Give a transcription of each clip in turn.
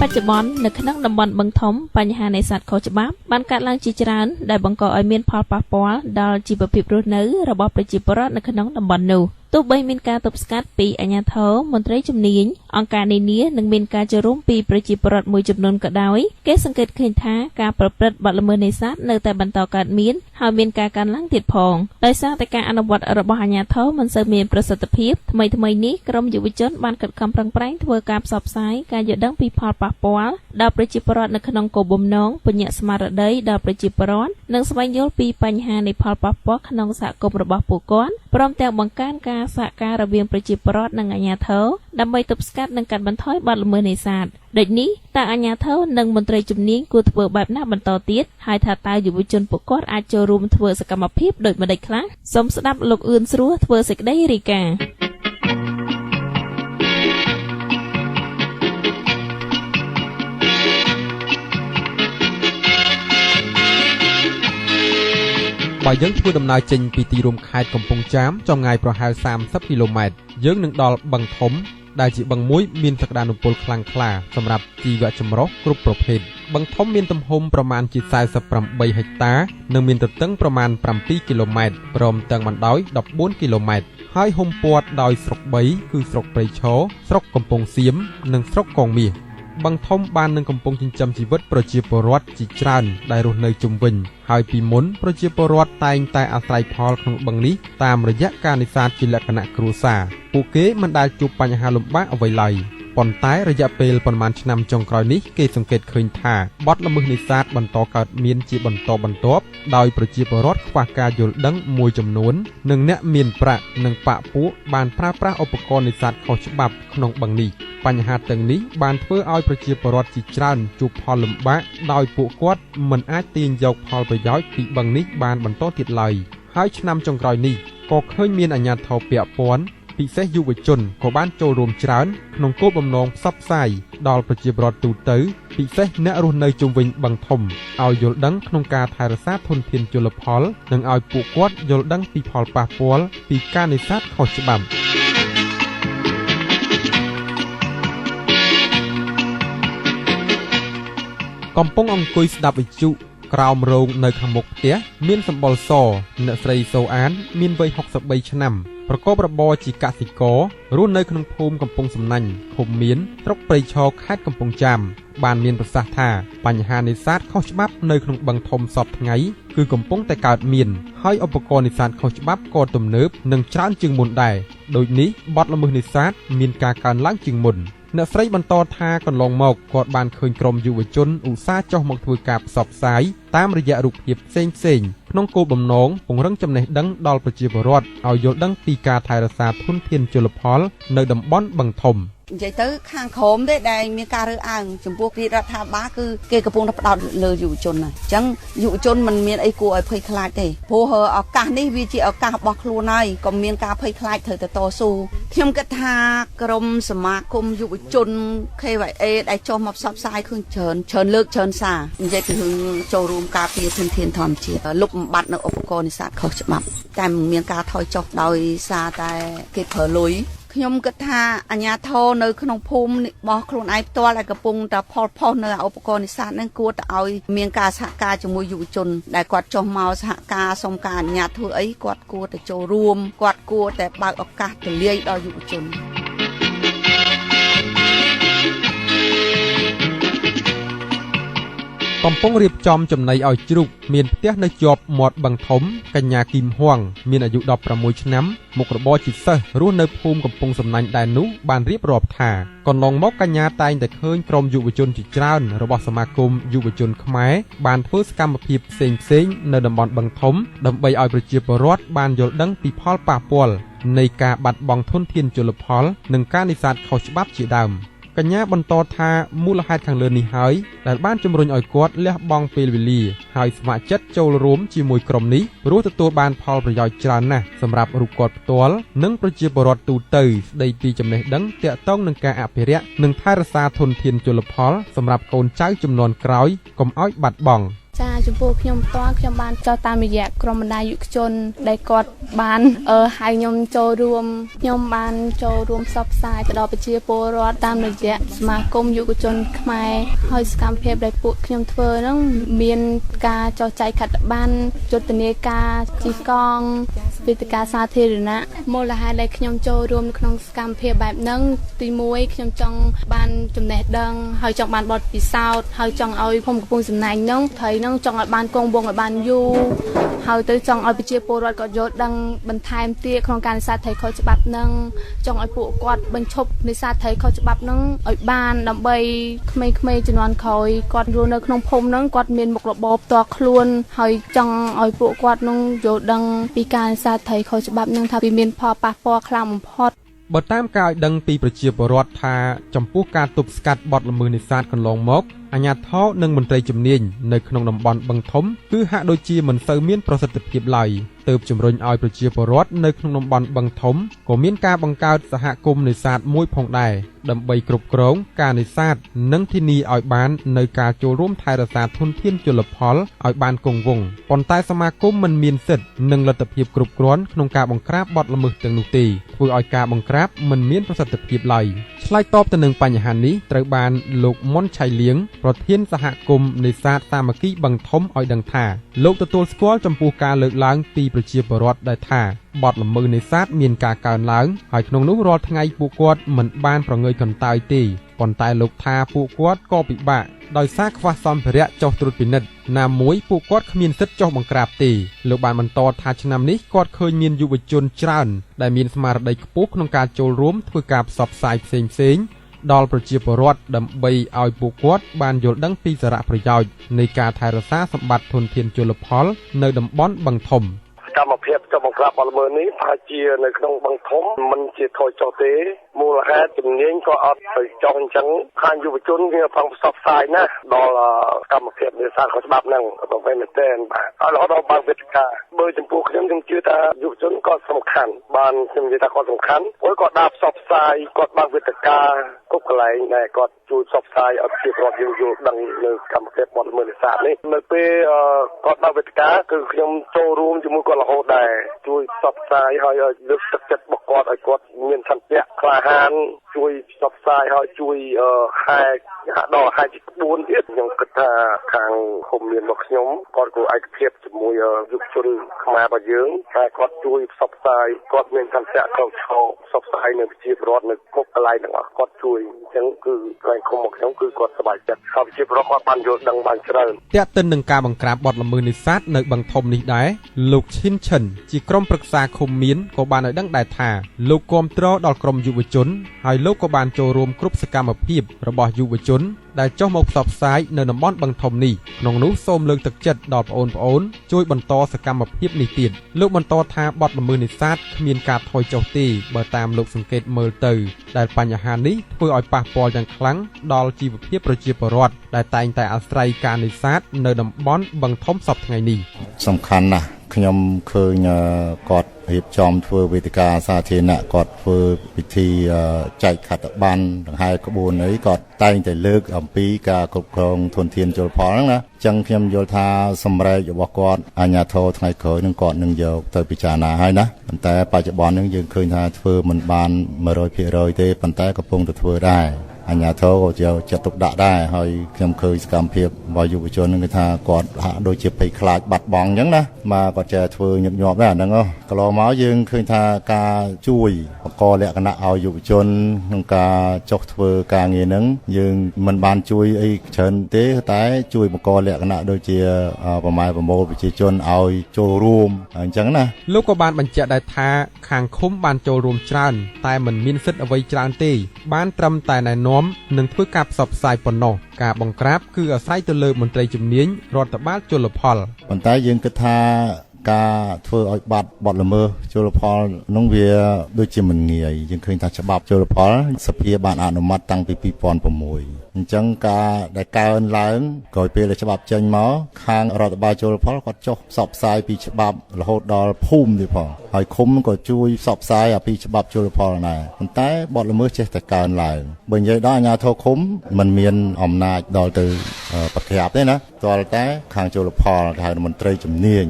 បច្ចុប្បន្ននៅក្នុងតំបន់បឹងធំបញ្ហានេសាទខុសច្បាប់បានកើតឡើងជាច្រើនដែលបង្កឲ្យមានផលប៉ះពាល់ដល់ជីវភាពរស់នៅរបស់ប្រជាពលរដ្ឋនៅក្នុងតំបន់នោះទោះបីមានការទប់ស្កាត់ពីអាជ្ញាធរមន្ត្រីជំនាញអង្គការនានានិងមានការចូលរួមពីប្រជាពលរដ្ឋមួយចំនួនក៏ដោយគេសង្កេតឃើញថាការប្រព្រឹត្តបទល្មើសនេសាទនៅតែបន្តកើតមានហើយមានការកើនឡើងទៀតផងដោយសារតែការអនុវត្តរបស់អាជ្ញាធរមិនសូវមានប្រសិទ្ធភាពថ្មីៗនេះក្រុមយុវជនបានខិតខំប្រឹងប្រែងធ្វើការផ្សព្វផ្សាយការយល់ដឹងពីផលប៉ះពាល់ដល់ប្រជាពលរដ្ឋនៅក្នុងគោលបំណងពញ្ញាស្មារតីដល់ប្រជាពលរដ្ឋនិងស្វែងយល់ពីបញ្ហានៃផលប៉ះពាល់ក្នុងសហគមន៍របស់ពួកគាត់ព្រមទាំងបង្កើនការសហការរវាងប្រជាពលរដ្ឋនិងអាជ្ញាធរដើម្បីទប់ស្កាត់និងកាត់បន្ថយបទល្មើសនេសាទដូចនេះតើអាជ្ញាធរនិងមន្ត្រីជំនាញគួរធ្វើបែបណាបន្តទៀតហើយថាតើយុវជនពួកគាត់អាចចូលរួមធ្វើសកម្មភាពដូចម្តេចខ្លះសូមស្ដាប់លោកអឿនស្រួសធ្វើសេចក្តីរាយការណ៍បើយើងធ្វើដំណើរចេញពីទីរួមខេត្តកំពង់ចាមចម្ងាយប្រហែល30គីឡូម៉ែត្រយើងនឹងដល់បឹងធំដែលជាបឹងមួយមានសក្តានុពលខ្លាំងក្លាសម្រាប់ជីវចម្រុះគ្រប់ប្រភេទបឹងធំមានទំហំប្រមាណជា48ហិកតានិងមានទទឹងប្រមាណ7គីឡូម៉ែត្រព្រមទាំងបណ្ដោយ14គីឡូម៉ែត្រហើយហ៊ុមព័ទ្ធដោយស្រុក3គឺស្រុកព្រៃឈរស្រុកកំពង់សៀមនិងស្រុកកងមាសបឹងធំបាននឹងកំពុងចិញ្ចឹមជីវិតប្រជាពលរដ្ឋជាច្រើនដែលរស់នៅជុំវិញហើយពីមុនប្រជាពលរដ្ឋតែងតែអាស្រ័យផលក្នុងបឹងនេះតាមរយៈការនេសាទជាលក្ខណៈគ្រួសារពួកគេមិនដែលជួបបញ្ហាលំបាកអ្វីឡើយប៉ុន្តែរយៈពេលប្រមាណឆ្នាំចុងក្រោយនេះគេសង្កេតឃើញថាបទល្មើសនេសាទបន្តកើតមានជាបន្តបន្ទាប់ដោយប្រជាពលរដ្ឋខ្វះការយល់ដឹងមួយចំនួននិងអ្នកមានប្រាក់និងបក្សពួកបានប្រើប្រាស់ឧបករណ៍នេសាទខុសច្បាប់ក្នុងបឹងនេះបញ្ហាទាំងនេះបានធ្វើឲ្យប្រជាពលរដ្ឋជាច្រើនជួបផលលំបាកដោយពួកគាត់មិនអាចទាញយកផលប្រយោជន៍ពីបឹងនេះបានបន្តទៀតឡើយហើយឆ្នាំចុងក្រោយនេះក៏ឃើញមានអាជ្ញាធរពាក់ព័ន្ធពិសេសយុវជនក៏បានចូលរួមច្រើនក្នុងគោលបំណងផ្សព្វផ្សាយដល់ប្រជាពលរដ្ឋទូទៅពិសេសអ្នករស់នៅជុំវិញបឹងធំឲ្យយល់ដឹងក្នុងការថែរក្សាធនធានជលផលនិងឲ្យពួកគាត់យល់ដឹងពីផលប៉ះពាល់ពីការនេសាទខុសច្បាប់កំពុងអង្គុយស្ដាប់វិទ្យុក្រោមរោងនៅខាងមុខផ្ទះមានសម្បុរសអ្នកស្រីសូអានមានវ័យ63ឆ្នាំប្រកបរបរជាកសិកររស់នៅក្នុងភូមិកំពង់សំណាញ់ឃុំមានស្រុកព្រៃឈរខេត្តកំពង់ចាមបានមានប្រសាសន៍ថាបញ្ហានេសាទខុសច្បាប់នៅក្នុងបឹងធំសពថ្ងៃគឺកំពុងតែកើតមានហើយឧបករណ៍នេសាទខុសច្បាប់ក៏ទំនើបនិងច្រើនជាងមុនដែរដូចនេះបទល្មើសនេសាទមានការកើនឡើងជាងមុនអ្នកស្រីបន្តថាកន្លងមកគាត់បានឃើញក្រុមយុវជនឧស្សាហ៍ចុះមកធ្វើការផ្សព្វផ្សាយតាមរយៈរូបភាពផ្សេងៗក្នុងគោលបំណងពង្រឹងចំណេះដឹងដល់ប្រជាពលរដ្ឋឲ្យយល់ដឹងពីការថែរក្សាធនធានជលផលនៅតំបន់បឹងធំនិយាយទៅខាងក្រោមទេដែលមានការរើសអើងចំពោះរាជរដ្ឋាភិបាលគឺគេកំពុងតែផ្ដោតលើយុវជនណាអញ្ចឹងយុវជនមិនមានអីគួរឲ្យភ័យខ្លាចទេព្រោះឱកាសនេះវាជាឱកាសរបស់ខ្លួនហើយកុំមានការភ័យខ្លាចត្រូវតែតស៊ូខ្ញុំគិតថាក្រមសមាគមយុវជន KYA ដែលចុះមកផ្សព្វផ្សាយឃើញច្រើនលើកច្រើនសារនិយាយពីរឿងចូលរួមការពារធនធានធម្មជាតិលុបបំបាត់នៅឧបករណ៍នេសាទខុសច្បាប់តែមិនមានការថយចុះដោយសារតែគេប្រើលុយខ្ញុំគិតថាអាជ្ញាធរនៅក្នុងភូមិរបស់ខ្លួនឯងផ្ទាល់ដែលកំពុងតែផលផុសនៅឧបករណ៍នេសាទហ្នឹងគួរតែឲ្យមានការសហការជាមួយយុវជនដែលគាត់ចុះមកសហការសុំការអនុញ្ញាតធ្វើអីគាត់គួរតែចូលរួមគាត់គួរតែបើកឱកាសទូលាយដល់យុវជនកំពុងរៀបចំចំណីឲ្យជ្រូកមានផ្ទះនៅជាប់មាត់បឹងធំកញ្ញាគីមហួងមានអាយុ16ឆ្នាំមុខរបរជាសិស្សរស់នៅភូមិកំពង់សំណាញ់ដែរនោះបានរៀបរាប់ថាកន្លងមកកញ្ញាតែងតែឃើញក្រុមយុវជនជាច្រើនរបស់សមាគមយុវជនខ្មែរបានធ្វើសកម្មភាពផ្សេងៗនៅតំបន់បឹងធំដើម្បីឲ្យប្រជាពលរដ្ឋបានយល់ដឹងពីផលប៉ះពាល់នៃការបាត់បង់ធនធានជលផលនិងការនេសាទខុសច្បាប់ជាដើមកញ្ញាបន្តថាមូលហេតុខាងលើនេះហើយដែលបានជំរុញឲ្យគាត់លះបង់ពេលវេលាហើយស្ម័គ្រចិត្តចូលរួមជាមួយក្រុមនេះព្រោះទទួលបានផលប្រយោជន៍ច្រើនណាស់សម្រាប់រូបគាត់ផ្ទាល់និងប្រជាពលរដ្ឋទូទៅស្ដីពីចំណេះដឹងទាក់ទងនឹងការអភិរក្សនិងថែរក្សាធនធានជលផលសម្រាប់កូនចៅជំនាន់ក្រោយកុំឲ្យបាត់បង់ ចាចំពោះខ្ញុំផ្ទាល់ខ្ញុំបានចុះតាមរយៈក្រុមបណ្ដាញយុវជនដែលគាត់បានហៅខ្ញុំចូលរួមខ្ញុំបានចូលរួមផ្សព្វផ្សាយទៅដល់ប្រជាពលរដ្ឋតាមរយៈសមាគមយុវជនខ្មែរហើយសកម្មភាពដែលពួកខ្ញុំធ្វើហ្នឹងមានការចុះចែកខិត្តប័ណ្ណយុទ្ធនាការជិះកង់វេទិកាសាធារណៈមូលហេតុដែលខ្ញុំចូលរួមនៅក្នុងសកម្មភាពបែបហ្នឹងទី1ខ្ញុំចង់បានចំណេះដឹងហើយចង់បានបទពិសោធន៍ហើយចង់ឲ្យភូមិកំពង់សំណាញ់ហ្នឹងត្រីហ្នឹងចង់ឲ្យបានគង់វង្សឲ្យបានយូរហើយទៅចង់ឲ្យប្រជាពលរដ្ឋគាត់យល់ដឹងបន្ថែមទៀតក្នុងការនេសាទត្រីខុសច្បាប់ហ្នឹងចង់ឲ្យពួកគាត់បញ្ឈប់នេសាទត្រីខុសច្បាប់ហ្នឹងឲ្យបានដើម្បីក្មេងៗជំនាន់ក្រោយគាត់រស់នៅក្នុងភូមិហ្នឹងគាត់មានមុខរបរផ្ទាល់ខ្លួនហើយចង់ឲ្យពួកគាត់នឹងយល់ដឹងពីការនេសាទត្រីខុសច្បាប់ហ្នឹងថាវាមានផលប៉ះពាល់ខ្លាំងបំផុតបើតាមការឲ្យដឹងពីប្រជាពលរដ្ឋថាចំពោះការទប់ស្កាត់បទល្មើសនេសាទកន្លងមកអាជ្ញាធរនិងមន្ត្រីជំនាញនៅក្នុងតំបន់បឹងធំគឺហាក់ដូចជាមិនសូវមានប្រសិទ្ធភាពឡើយទើបជំរុញឲ្យប្រជាពលរដ្ឋនៅក្នុងតំបន់បឹងធំក៏មានការបង្កើតសហគមន៍នេសាទមួយផងដែរដើម្បីគ្រប់គ្រងការនេសាទនិងធានាឲ្យបាននៅការចូលរួមថែរក្សាធនធានជលផលឲ្យបានគង់វង្សប៉ុន្តែសមាគមមិនមានសិទ្ធិនិងលទ្ធភាពគ្រប់គ្រាន់ក្នុងការបង្ក្រាបបទល្មើសទាំងនោះទេធ្វើឲ្យការបង្ក្រាបមិនមានប្រសិទ្ធភាពឡើយឆ្លើយតបទៅនឹងបញ្ហានេះត្រូវបានលោកមុនឆៃលៀងប្រធានសហគមន៍នេសាទសាមគ្គីបឹងធំឲ្យដឹងថាលោកទទួលស្គាល់ចំពោះការលើកឡើងពីប្រជាពលរដ្ឋដែលថាបទល្មើសនេសាទមានការកើនឡើងហើយក្នុងនោះរាល់ថ្ងៃពួកគាត់មិនបានប្រងើយកន្តើយទេប៉ុន្តែលោកថាពួកគាត់ក៏ពិបាកដោយសារខ្វះសម្ភារៈចុះត្រួតពិនិត្យណាមួយពួកគាត់គ្មានសិទ្ធិចុះបង្ក្រាបទេលោកបានបន្តថាឆ្នាំនេះគាត់ឃើញមានយុវជនច្រើនដែលមានស្មារតីខ្ពស់ក្នុងការចូលរួមធ្វើការផ្សព្វផ្សាយផ្សេងៗដល់ប្រជាពលរដ្ឋដើម្បីឲ្យពួកគាត់បានយល់ដឹងពីសារៈប្រយោជន៍នៃការថែរក្សាសម្បត្តិធនធានជលផលនៅតំបន់បឹងធំសកម្មភាពចុះបង្ក្រាបបទល្មើសនេះប្រហែលជានៅក្នុងបឹងធំមិនជាថយចុះទេមូលហេតុជំនាញក៏អត់ទៅចុះអញ្ចឹងខាងយុវជនវាផងផ្សព្វផ្សាយណាស់ដល់សកម្មភាពនេសាទខុសច្បាប់ហ្នឹងក៏មែនទែនបាទហើយរហូតដល់បើកវេទិកាបើចំពោះខ្ញុំខ្ញុំជឿថាយុវជនក៏សំខាន់បានខ្ញុំនិយាយថាគាត់សំខាន់ព្រោះគាត់ដើរផ្សព្វផ្សាយគាត់បើកវេទិកាគ្រប់កន្លែងដែលគាត់ជួយផ្សព្វផ្សាយឲ្យប្រជាពលរដ្ឋយើងយល់ដឹងនៅសកម្មភាពបទល្មើសនេសាទនេះនៅពេលគាត់បើកវេទិកាគឺខ្ញុំចូលរួមជាមួយគាត់រហូតដែរជួយផ្សព្វផ្សាយហើយឲ្យលើកទឹកចិត្តរបស់គាត់ឲ្យគាត់មានឆន្ទៈក្លាហានជួយផ្សព្វផ្សាយហើយជួយហែដល់ហែជាក្បួនទៀតខ្ញុំគិតថាខាងឃុំមានរបស់ខ្ញុំគាត់ក៏ឯកភាពជាមួយយុវជនខ្មែររបស់យើងតែគាត់ជួយផ្សព្វផ្សាយគាត់មានឆន្ទៈក្រោកឈរផ្សព្វផ្សាយនៅប្រជាពលរដ្ឋនៅគ្រប់កន្លែងទាំងអស់គាត់ជួយអញ្ចឹងគឺកន្លែងឃុំរបស់ខ្ញុំគឺគាត់សប្បាយចិត្តហើយប្រជាពលរដ្ឋគាត់បានយល់ដឹងបានច្រើនទាក់ទិននឹងការបង្ក្រាបបទល្មើសនេសាទនៅបឹងធំនេះដែរលោកឈិនឈិនជាក្រុមប្រឹក្សាឃុំមានក៏បានឲ្យដឹងដែរថាលោកគាំទ្រដល់ក្រុមយុវជនហើយលោកក៏បានចូលរួមគ្រប់សកម្មភាពរបស់យុវជនដែលចុះមកផ្សព្វផ្សាយនៅតំបន់បឹងធំនេះក្នុងនោះសូមលើកទឹកចិត្តដល់ប្អូនៗជួយបន្តសកម្មភាពនេះទៀតលោកបន្តថាបទល្មើសនេសាទគ្មានការថយចុះទេបើតាមលោកសង្កេតមើលទៅដែលបញ្ហានេះធ្វើឲ្យប៉ះពាល់យ៉ាងខ្លាំងដល់ជីវភាពប្រជាពលរដ្ឋដែលតែងតែអាស្រ័យការនេសាទនៅតំបន់បឹងធំសព្វថ្ងៃនេះសំខាន់ណាស់ខ្ញុំឃើញគាត់រៀបចំធ្វើវេទិកាសាធារណៈគាត់ធ្វើពិធីចែកខិត្តប័ណ្ណដង្ហែក្បួនអីគាត់តែងតែលើកអំពីការគ្រប់គ្រងធនធានជលផលហ្នឹងណាអញ្ចឹងខ្ញុំយល់ថាសម្រែករបស់គាត់អាជ្ញាធរថ្ងៃក្រោយនឹងគាត់នឹងយកទៅពិចារណាហើយណាប៉ុន្តែបច្ចុប្បន្នហ្នឹងយើងឃើញថាធ្វើមិនបាន 100% ទេប៉ុន្តែកំពុងតែធ្វើដែរអាជ្ញាធរក៏យកចិត្តទុកដាក់ដែរហើយខ្ញុំឃើញសកម្មភាពរបស់យុវជនហ្នឹងគឺថាគាត់ហាក់ដូចជាភ័យខ្លាចបាត់បង់អញ្ចឹងណាបាទគាត់ចេះធ្វើញឹកញាប់ដែរអាហ្នឹងកន្លងមកយើងឃើញថាការជួយបង្កលក្ខណៈឲ្យយុវជនក្នុងការចុះធ្វើការងារហ្នឹងយើងមិនបានជួយអីច្រើនទេតែជួយបង្កលក្ខណៈដូចជាប្រម៉ែប្រមូលប្រជាជនឲ្យចូលរួមអញ្ចឹងណាលោកក៏បានបញ្ជាក់ដែរថាខាងឃុំបានចូលរួមច្រើនតែមិនមានសិទ្ធិអ្វីច្រើនទេបានត្រឹមតែណែនាំនិងធ្វើការផ្សព្វផ្សាយប៉ុណ្ណោះការបង្ក្រាបគឺអាស្រ័យទៅលើមន្ត្រីជំនាញរដ្ឋបាលជលផលប៉ុន្តែយើងគិតថាការធ្វើឲ្យបាត់បទល្មើសជលផលនោះវាដូចជាមិនងាយយើងឃើញថាច្បាប់ជលផលសភាបានអនុម័តតាំងពី2006អញ្ចឹងការដែលកើនឡើងក្រោយពេលដែលច្បាប់ចេញមកខាងរដ្ឋបាលជលផលគាត់ចុះផ្សព្វផ្សាយពីច្បាប់រហូតដល់ភូមិទៀតផង ហើយឃុំក៏ជួយផ្សព្វផ្សាយអំពីច្បាប់ជលផលដែរប៉ុន្តែបទល្មើសចេះតែកើនឡើងបើនិយាយដល់អាជ្ញាធរឃុំមិនមានអំណាចដល់ទៅប្រក្រាបទេណាទាល់តែខាងជលផលគេហៅមន្ត្រីជំនាញ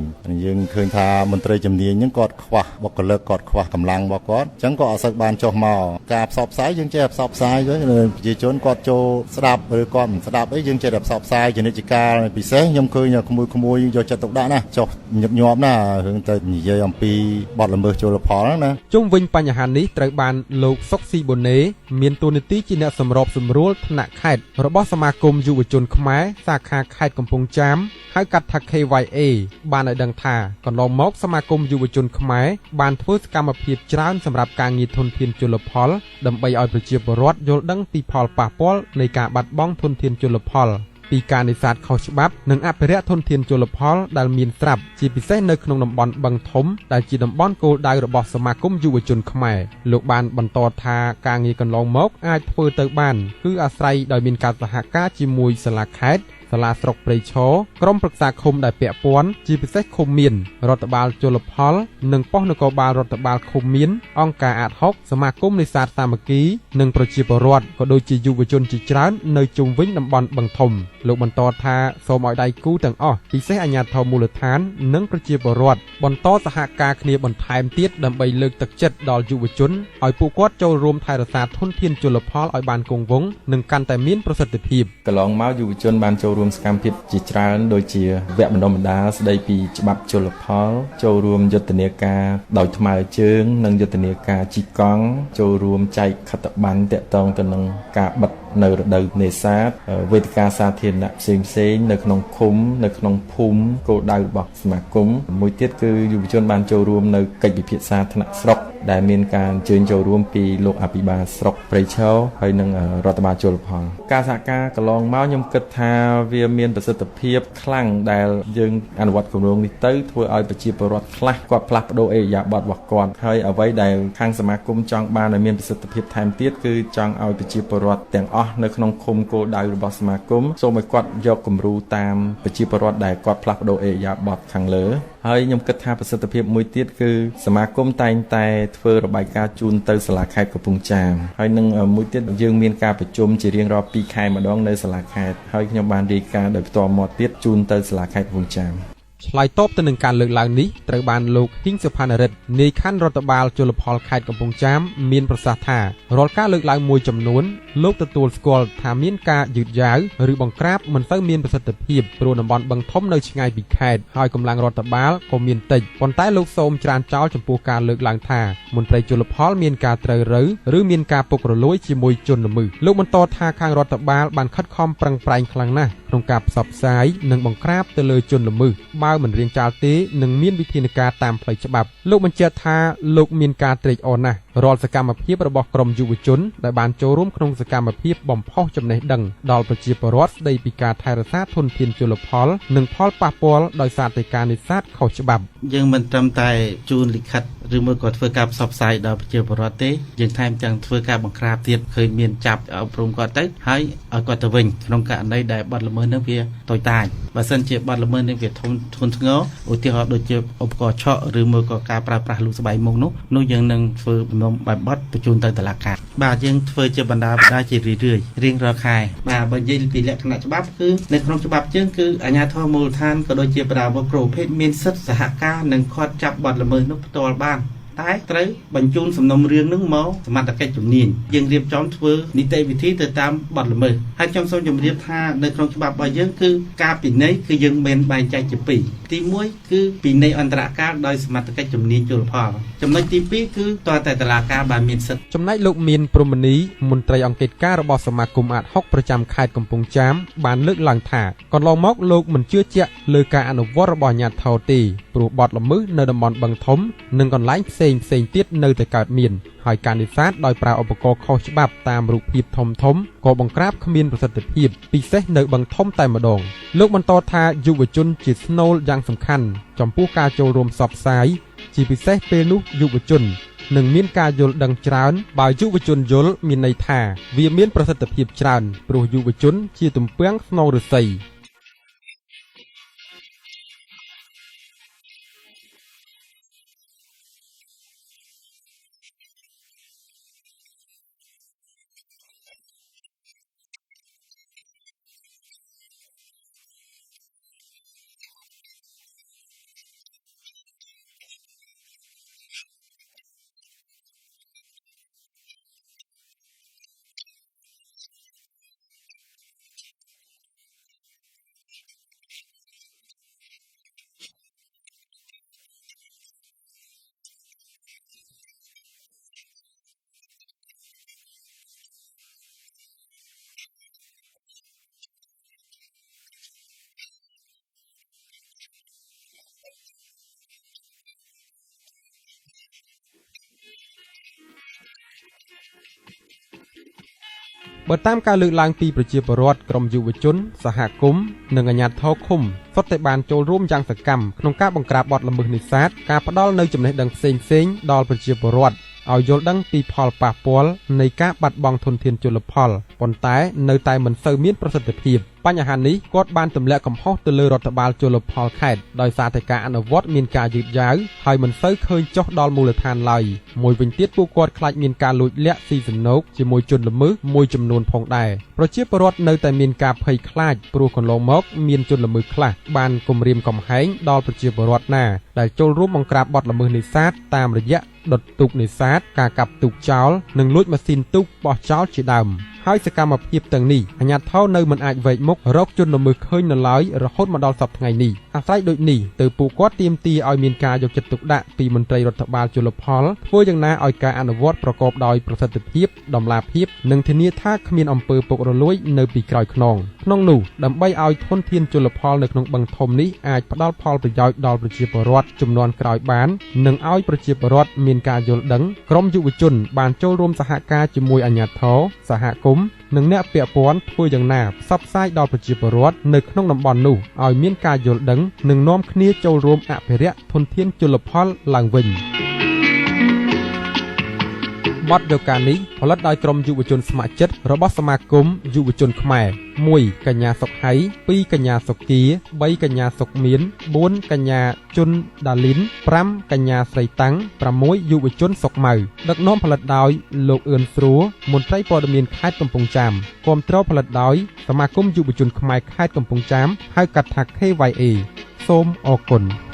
យើងឃើញថាមន្ត្រីជំនាញហ្នឹងគាត់ខ្វះបុគ្គលិកគាត់ខ្វះកម្លាំងរបស់គាត់អញ្ចឹងក៏អត់សូវបានចុះមកការផ្សព្វផ្សាយយើងចេះផ្សព្វផ្សាយទៅប្រជាជនគាត់ចូលស្ដាប់ឬគាត់មិនស្ដាប់អីយើងចេះតែផ្សព្វផ្សាយជានិច្ចកាលពិសេសខ្ញុំឃើញក្មួយៗយកចិត្តទុកដាក់ណាចុះញឹកញាប់ណារឿងទៅនិយាយអំពីបទល្មើសជលផលហ្នឹងណាជុំវិញបញ្ហានេះត្រូវបានលោកសុកស៊ីបូណេមានតួនាទីជាអ្នកសម្របសម្រួលថ្នាក់ខេត្តរបស់សមាគមយុវជនខ្មែរសាខាខេត្តកំពង់ចាមហៅកាត់ថា KYA បានឲ្យដឹងថាកន្លងមកសមាគមយុវជនខ្មែរបានធ្វើសកម្មភាពច្រើនសម្រាប់ការងារធនធានជលផលដើម្បីឲ្យប្រជាពលរដ្ឋយល់ដឹងពីផលប៉ះពាល់នៃការបាត់បង់ធនធានជលផលពីការនេសាទខុសច្បាប់និងអភិរក្សធនធានជលផលដែលមានស្រាប់ជាពិសេសនៅក្នុងតំបន់បឹងធំដែលជាតំបន់គោលដៅរបស់សមាគមយុវជនខ្មែរលោកបានបន្តថាការងារកន្លងមកអាចធ្វើទៅបានគឺអាស្រ័យដោយមានការសហការជាមួយសាលាខេត្តសាលាស្រុកព្រៃឈរក្រុមប្រឹក្សាឃុំដែលពាក់ព័ន្ធជាពិសេសឃុំមានរដ្ឋបាលជលផលនិងប៉ុស្តិ៍នគរបាលរដ្ឋបាលឃុំមានអង្គការអាដហុកសមាគមនេសាទសាមគ្គីនិងប្រជាពលរដ្ឋក៏ដូចជាយុវជនជាច្រើននៅជុំវិញតំបន់បឹងធំលោកបន្តថាសូមឲ្យដៃគូទាំងអស់ពិសេសអាជ្ញាធរមូលដ្ឋាននិងប្រជាពលរដ្ឋបន្តសហការគ្នាបន្ថែមទៀតដើម្បីលើកទឹកចិត្តដល់យុវជនឲ្យពួកគាត់ចូលរួមថែរក្សាធនធានជលផលឲ្យបានគង់វង្សនិងកាន់តែមានប្រសិទ្ធភាពកន្លងមកយុវជនបានចូលរួមសកម្មភាពជាច្រើនដូចជាវគ្គបណ្ដុះបណ្ដាលស្ដីពីច្បាប់ជលផលចូលរួមយុទ្ធនាការដោយថ្មើរជើងនិងយុទ្ធនាការជិះកង់ចូលរួមចែកខិត្តប័ណ្ណទាក់ទងទៅនឹងការបិទនៅរដូវនេសាទវេទិកាសាធារណៈផ្សេងៗនៅក្នុងឃុំនៅក្នុងភូមិគោលដៅរបស់សមាគមមួយទៀតគឺយុវជនបានចូលរួមនៅកិច្ចពិភាក្សាថ្នាក់ស្រុកដែលមានការអញ្ជើញចូលរួមពីលោកអភិបាលស្រុកព្រៃឈរហើយនិងរដ្ឋបាលជលផលការសហការកន្លងមកខ្ញុំគិតថាវាមានប្រសិទ្ធភាពខ្លាំងដែលយើងអនុវត្តគម្រោងនេះទៅធ្វើឲ្យប្រជាពលរដ្ឋខ្លះគាត់ផ្លាស់ប្ដូរឥរិយាបថរបស់គាត់ហើយអ្វីដែលខាងសមាគមចង់បានឲ្យមានប្រសិទ្ធភាពថែមទៀតគឺចង់ឲ្យប្រជាពលរដ្ឋទាំងអស់នៅក្នុងឃុំគោលដៅរបស់សមាគមសូមឲ្យគាត់យកគំរូតាមប្រជាពលរដ្ឋដែលគាត់ផ្លាស់ប្ដូរឥរិយាបថខាងលើហើយខ្ញុំគិតថាប្រសិទ្ធភាពមួយទៀតគឺសមាគមតែងតែធ្វើរបាយការណ៍ជូនទៅសាលាខេត្តកំពង់ចាមហើយនឹងមួយទៀតយើងមានការប្រជុំជារៀងរាល់2ខែម្ដងនៅសាលាខេត្តហើយខ្ញុំបានរាយការណ៍ដោយផ្ទាល់មាត់ទៀតជូនទៅសាលាខេត្តកំពង់ចាមឆ្លើយតបទៅនឹងការលើកឡើងនេះត្រូវបានលោកហ៊ីងសុផានរិទ្ធនាយខណ្ឌរដ្ឋបាលជលផលខេត្តកំពង់ចាមមានប្រសាសន៍ថារាល់ការលើកឡើងមួយចំនួនលោកទទួលស្គាល់ថាមានការយឺតយ៉ាវឬបង្ក្រាបមិនសូវមានប្រសិទ្ធភាពព្រោះតំបន់បឹងធំនៅឆ្ងាយពីខេត្តហើយកម្លាំងរដ្ឋបាលក៏មានតិចប៉ុន្តែលោកសូមច្រានចោលចំពោះការលើកឡើងថាមន្ត្រីជលផលមានការត្រូវរូវឬមានការពុករលួយជាមួយជនល្មើសលោកបន្តថាខាងរដ្ឋបាលបានខិតខំប្រឹងប្រែងខ្លាំងណាស់ក្នុងការផ្សព្វផ្សាយនិងបង្ក្រាបទៅលើជនល្មើសបើមិនរៀងចាលទេនឹងមានវិធានការតាមផ្លូវច្បាប់លោកបញ្ជាក់ថាលោកមានការត្រេកអរណាស់រាល់សកម្មភាពរបស់ក្រុមយុវជនដែលបានចូលរួមក្នុងសកម្មភាពបំផុសចំណេះដឹងដល់ប្រជាពលរដ្ឋស្ដីពីការថែរក្សាធនធានជលផលនិងផលប៉ះពាល់ដោយសារតែការនេសាទខុសច្បាប់យើងមិនត្រឹមតែជូនលិខិតឬមួយក៏ធ្វើការផ្សព្វផ្សាយដល់ប្រជាពលរដ្ឋទេយើងថែមទាំងធ្វើការបង្ក្រាបទៀតឃើញមានចាប់អប់រំគាត់ទៅហើយឲ្យគាត់ទៅវិញក្នុងករណីដែលបទល្មើសនឹងវាតូចតាចបើសិនជាបទល្មើសនឹងវាធំធ្ងន់ធ្ងរឧទាហរណ៍ដូចជាឧបករណ៍ឆក់ឬមួយក៏ការប្រើប្រាស់លូស្បៃមុខនោះយើងនឹងធ្វើបំណុំបែបបទបញ្ជូនទៅតុលាការបាទយើងធ្វើជាបណ្ដាជារឿយៗរៀងរាល់ខែបាទបើនិយាយពីលក្ខណៈច្បាប់គឺនៅក្នុងច្បាប់យើងគឺអាជ្ញាធរមូលដ្ឋានក៏ដូចជាបណ្ដាវគ្រប់ប្រភេទមានសិទ្ធិសហការនិងខាត់ចាប់បទល្មើសនោះផ្ទាល់បានតែត្រូវបញ្ជូនសំណុំរឿងនឹងមកសមត្ថកិច្ចជំនាញយើងរៀបចំធ្វើនីតិវិធីទៅតាមបទល្មើសហើយខ្ញុំសូមជម្រាបថានៅក្នុងច្បាប់របស់យើងគឺការពិន័យគឺយើងមានបែងចែកជាពីរទី1គឺពិន័យអន្តរកាលដោយសមត្ថកិច្ចជំនាញជលផលចំណុចទី2គឺតើតែតុលាការបានមានសិទ្ធិចំណែកលោកមានព្រមនីមន្ត្រីអង្កេតការរបស់សមាគមអាដហុកប្រចាំខេត្តកំពង់ចាមបានលើកឡើងថាកន្លងមកលោកមិនជឿជាក់លើការអនុវត្តរបស់អាជ្ញាធរទេព្រោះបទល្មើសនៅតំបន់បឹងធំនិងកន្លែងផ្សេងទៀតនៅតែកើតមានហើយការនេសាទដោយប្រើឧបករណ៍ខុសច្បាប់តាមរូបភាពធំក៏បង្ក្រាបគ្មានប្រសិទ្ធភាពពិសេសនៅបឹងធំតែម្ដងលោកបន្តថាយុវជនជាស្នូលយ៉ាងសំខាន់ចំពោះការចូលរួមផ្សព្វផ្សាយជាពិសេសពេលនោះយុវជននឹងមានការយល់ដឹងច្រើនបើយុវជនយល់មានន័យថាវាមានប្រសិទ្ធភាពច្រើនព្រោះយុវជនជាទំពាំងស្នងឫស្សី បើតាមការលើកឡើងពីប្រជាពលរដ្ឋក្រុមយុវជនសហគមន៍និងអាជ្ញាធរឃុំសុទ្ធតែបានចូលរួមយ៉ាងសកម្មក្នុងការបង្ក្រាបបទល្មើសនេសាទការផ្ដល់នូវចំណេះដឹងផ្សេងៗដល់ប្រជាពលរដ្ឋឲ្យយល់ដឹងពីផលប៉ះពាល់នៃការបាត់បង់ធនធានជលផលប៉ុន្តែនៅតែមិនសូវមានប្រសិទ្ធភាពបញ្ហានេះគាត់បានទម្លាក់កំហុសទៅលើរដ្ឋបាលជលផលខេត្តដោយសារតែការអនុវត្តមានការយឺតយ៉ាវហើយមិនសូវឃើញចុះដល់មូលដ្ឋានឡើយមួយវិញទៀតពួកគាត់ខ្លាចមានការលួចលាក់ស៊ីសំណូកជាមួយជនល្មើសមួយចំនួនផងដែរប្រជាពលរដ្ឋនៅតែមានការភ័យខ្លាចព្រោះកន្លងមកមានជនល្មើសខ្លះបានគំរាមកំហែងដល់ប្រជាពលរដ្ឋណាដែលចូលរួមបង្ក្រាបបទល្មើសនេសាទតាមរយៈដុតទូកនេសាទការកាប់ទូកចោលនិងលួចម៉ាស៊ីនទូកបោះចោលជាដើមហើយសកម្មភាពទាំងនេះអាជ្ញាធរនៅមិនអាចវែកមុខរកជនល្មើសឃើញនៅឡើយរហូតមកដល់សប្តាហ៍ថ្ងៃនេះអាស្រ័យដូចនេះទើបពួកគាត់ទាមទារឲ្យមានការយកចិត្តទុកដាក់ពីមន្ត្រីរដ្ឋបាលជលផលធ្វើយ៉ាងណាឲ្យការអនុវត្តប្រកបដោយប្រសិទ្ធភាពតម្លាភាពនិងធានាថាគ្មានអំពើពុករលួយនៅពីក្រោយខ្នងក្នុងនោះដើម្បីឲ្យធនធានជលផលនៅក្នុងបឹងធំនេះអាចផ្ដល់ផលប្រយោជន៍ដល់ប្រជាពលរដ្ឋជំនាន់ក្រោយបាននិងឲ្យប្រជាពលរដ្ឋមានការយល់ដឹងក្រុមយុវជនបានចូលរួមសហការជាមួយអាជ្ញាធរសហគមន៍និងអ្នកពាក់ព័ន្ធធ្វើយ៉ាងណាផ្សព្វផ្សាយដល់ប្រជាពលរដ្ឋនៅក្នុងតំបន់នោះឲ្យមានការយល់ដឹងនិងនាំគ្នាចូលរួមអភិរក្សធនធានជលផលឡើងវិញបទយកការនេះផលិតដោយក្រុមយុវជនស្ម័គ្រចិត្តរបស់សមាគមយុវជនខ្មែរ1កញ្ញាសុកហៃ2កញ្ញាសុគា3កញ្ញាសុកមាន4កញ្ញាជុនដាលីន5កញ្ញាស្រីតាំង6យុវជនសុកម៉ៅដឹកនាំផលិតដោយលោកអឿនស្រួមន្ត្រីព័ត៌មានខេត្តកំពង់ចាមគាំទ្រផលិតដោយសមាគមយុវជនខ្មែរខេត្តកំពង់ចាមហៅកាត់ថា KYA សូមអរគុណ។